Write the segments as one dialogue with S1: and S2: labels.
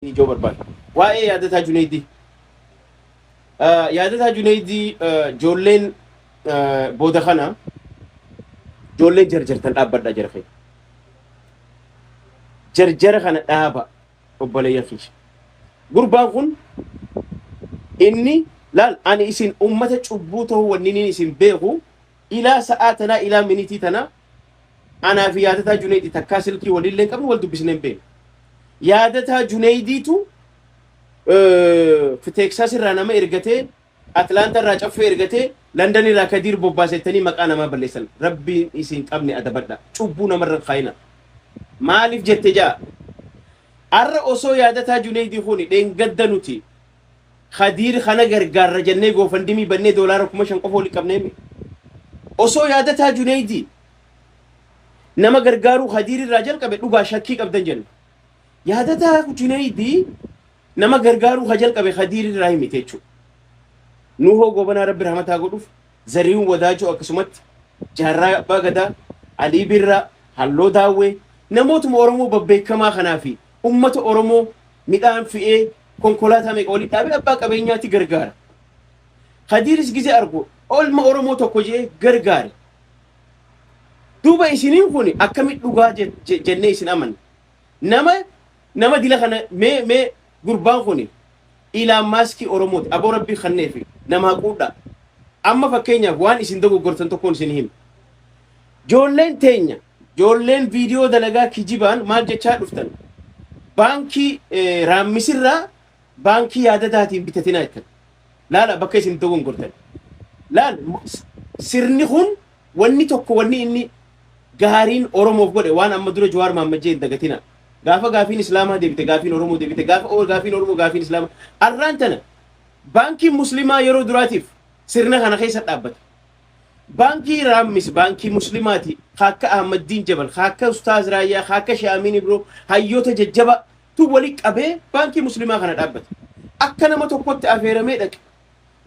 S1: Ijoo barbaada. Waa'ee Yaadataa Juneeydii. Yaadataa Juneeydii, ijoolleen booda kana ijoolleen jarjartan dhaabbadha jara keenya. Jarjara kana dhaaba, obboleeyyan kiyya. Gurbaan kun inni laal, ani isin ummata cubbuu ta'uu wanni inni isin beeku ilaa sa'aa tanaa, ilaa minitii tanaa, anaa fi Yaadataa Juneeydii takkaa silkii waliillee hin qabnu, wal dubbisnee hin beeknu. Yaadataa Juneeydiitu Teeksaas irraa nama ergatee, Atlaantaa irraa Caffee ergatee, London irraa Kadiir bobbaasettanii maqaa namaa balleessan. Rabbiin isin qabne adabadha. Cubbuu namarra hin kaayina. Maaliif jette jaa? Arra osoo Yaadataa Juneeydii kuni dheengadda nuti Kadiir kana gargaarra jennee GoFundMe bannee doolaara 5,000 qofa walitti qabneemi. Osoo Yaadataa Juneeydii nama gargaaruu Kadiir irraa jalqabe dhugaa shakkii qabdan jenna. Yaadataa Juneeydii nama gargaaruu ka jalqabe Kadiir irraa himite jechuudha. Nuhoo Gobanaa Rabbi rahmataa godhuuf, Zarihuun Wadaajoo, akkasumatti Jaarraa Abbaa Gadaa, Alii Birraa, Halloo Daawwee, namootuma Oromoo babbeekamaa kanaa fi ummata Oromoo midhaan fe'ee konkolaataa meeqa walitti dhaabee abbaa qabeenyaatti gargaara. Kadiiris gizee argu olma Oromoo tokko jedhee gargaare. Duuba isiniin kun akkamitti dhugaa jennee isin amanna? Nama dila kana mee gurbaan kun Ilaan Maaskii Oromooti. Aboo Rabbii kanneefi nama haquudha. Amma fakkeenyaaf waan isin dogoggortan tokkoon isin hima. Joolleen teenya, joolleen viidiyoo dalagaa kijibaan maal jechaa dhuftan? Baankii Raammisirraa baankii Yaadataatiin bitatinaa jettan. Laala bakka isin dogongortan. Laal, sirni kun wanni tokko wanni inni gaariin Oromoof godhe waan amma dura Jawaar Mahaammad jee hin dagatina. Gaafa gaafiin Islaamaa deebite, gaafiin Oromoo deebite, gaafa gaafiin Oromoo, gaafiin Islaamaa. Arraan tana baankiin Muslimaa yeroo duraatiif sirna kana keessa dhaabbate. Baankii Raammis baankii Muslimaati. Akka Ahmaddiin Jabal, akka Ustaaz Raayyaa, akka Sheekh Amiin Ibroo, hayyoota jajjaba tu wali qabee baankii Muslimaa kana dhaabbate. Akka nama tokkotti afeeramee dhaqe.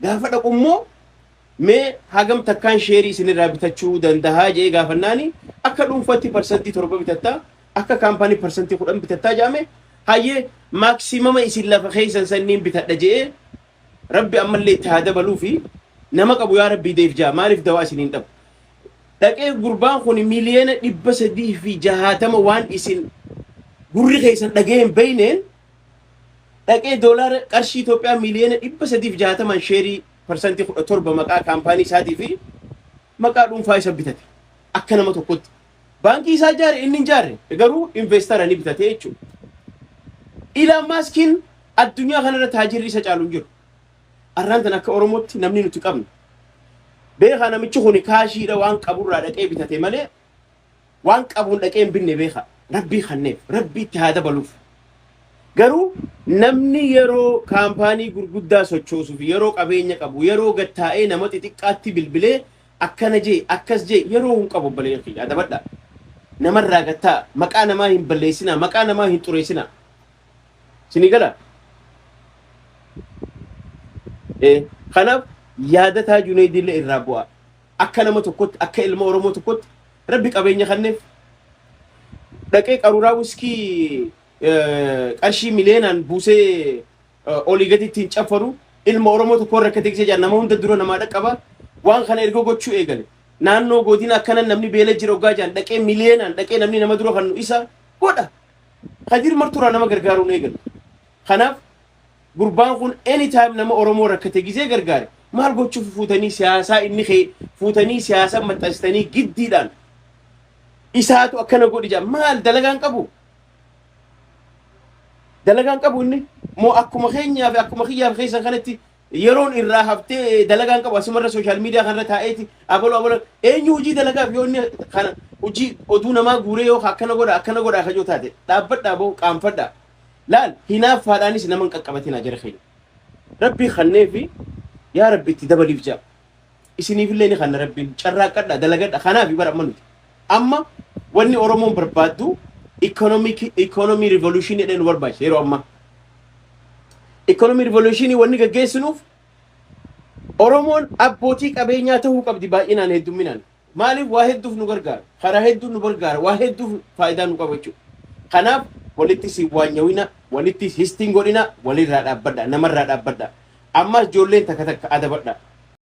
S1: Gaafa dhaqu immoo mee hagam takkaan sheerii isinirraa bitachuu dandahaa jedhee gaafannaani, akka dhuunfaatti 7% bitattaa, akka kaampaanii 10% bitattaa jedhame. Hayyee, maximum isin lafa keessan sanniin bitadha jedhee, Rabbi ammallee itti haa dabaluu fi nama qabu yaa Rabbii deef jaa, maaliif dawaa isin hin dhabu. Dhaqee gurbaan kun 360 miliyoona waan isin gurri keessan dhagee hin beeyneen dhaqee doolaara qarshii Itoophiyaa 360 miliyoonaan sheerii 17% maqaa kaampaanii isaatii fi maqaa dhuunfaa isa bitate akka nama tokkotti. Baankii isaa ijaare inni hin ijaarre, garuu investara ni bitate jechuudha. Ilaan Maaskiin addunyaa kanarra taajirri isa caalu hin jiru. Arraan tan akka Oromootti namni nuti qabnu. Beekaa, namichi kun kaashiidha waan qaburraa dhaqee bitate malee waan qabuun dhaqee hin binne beekaa. Rabbii kanneef, Rabbii itti haa dabaluuf. Garuu namni yeroo kaampaanii gurguddaa sochoosuuf, yeroo qabeenya qabu, yeroo gattaa'ee nama xixiqqaatti bilbilee akkana jee akkas jee yeroo hin qabu, obboleeyyan kiyya, adabadha. Namarraa gattaa, maqaa namaa hin balleessinaa, maqaa namaa hin xureessinaa. Isinii gala? Kanaaf Yaadataa Juneeydiillee irraa bu'aa. Akka nama tokkotti, akka ilma Oromoo tokkotti, Rabbi qabeenya kanneef dhaqee qaruuraa wiskii qarshii miliyeenaan buusee olii gadi ittiin caffaru, ilma Oromoo tokko rakkate gisee jaan nama hunda dura namaa dhaqqaba. Waan kana erga gochuu eegale, naannoo godina akkana namni beela jira hoggaa jaan dhaqee miliyeenaan dhaqee namni nama dura kannu isa godha. Kadir Marturaa nama gargaaruun eegale. Kanaaf gurbaan kun anytime nama Oromoo rakkate gisee gargaare maal gochuuf fuutanii siyaasaa inni kee fuutanii siyaasa maxxansitanii giddiidhaan isaatu akkana godhi jaa? Maal dalagaan qabu? Dalagaan qabu inni moo akkuma keenyaa fi akkuma kiyyaa fi keessan kanatti yeroon irraa haftee dalagaan qabu asumarra social media kanarra taa'eeti abaloo abaloo eenyu hojii dalagaaf? Yoo inni kana hojii oduu namaa guuree yoo akkana godha akkana godha kajoo taate, dhaabbadhaa boo, qaanfadhaa. Laal, hinaaffaadhaanis nama hin qaqqabatinaa jara keenya. Rabbii kannee fi yaa Rabbi itti dabaliif jaa. Isiniifillee ni kanna Rabbiin, carraaqqadha, dalagadha. Kanaaf bara amma nuti amma wanni Oromoon barbaaddu economy revolution jedhee nu barbaachisa yeroo ammaa. Economy revolution wanni gaggeessinuuf Oromoon abbootii qabeenyaa ta'uu qabdi baay'inaan, heddumminaan. Maaliif? Waa hedduuf nu gargaara. Karaa hedduuf nu gargaara. Waa hedduuf faayidaa nu qaba jechuudha. Kanaaf Walitti si waanyawina, walitti histiin godhina, walirraa dhaabbadha, namarraa dhaabbadha. Ammas ijoolleen takka takka adabadha.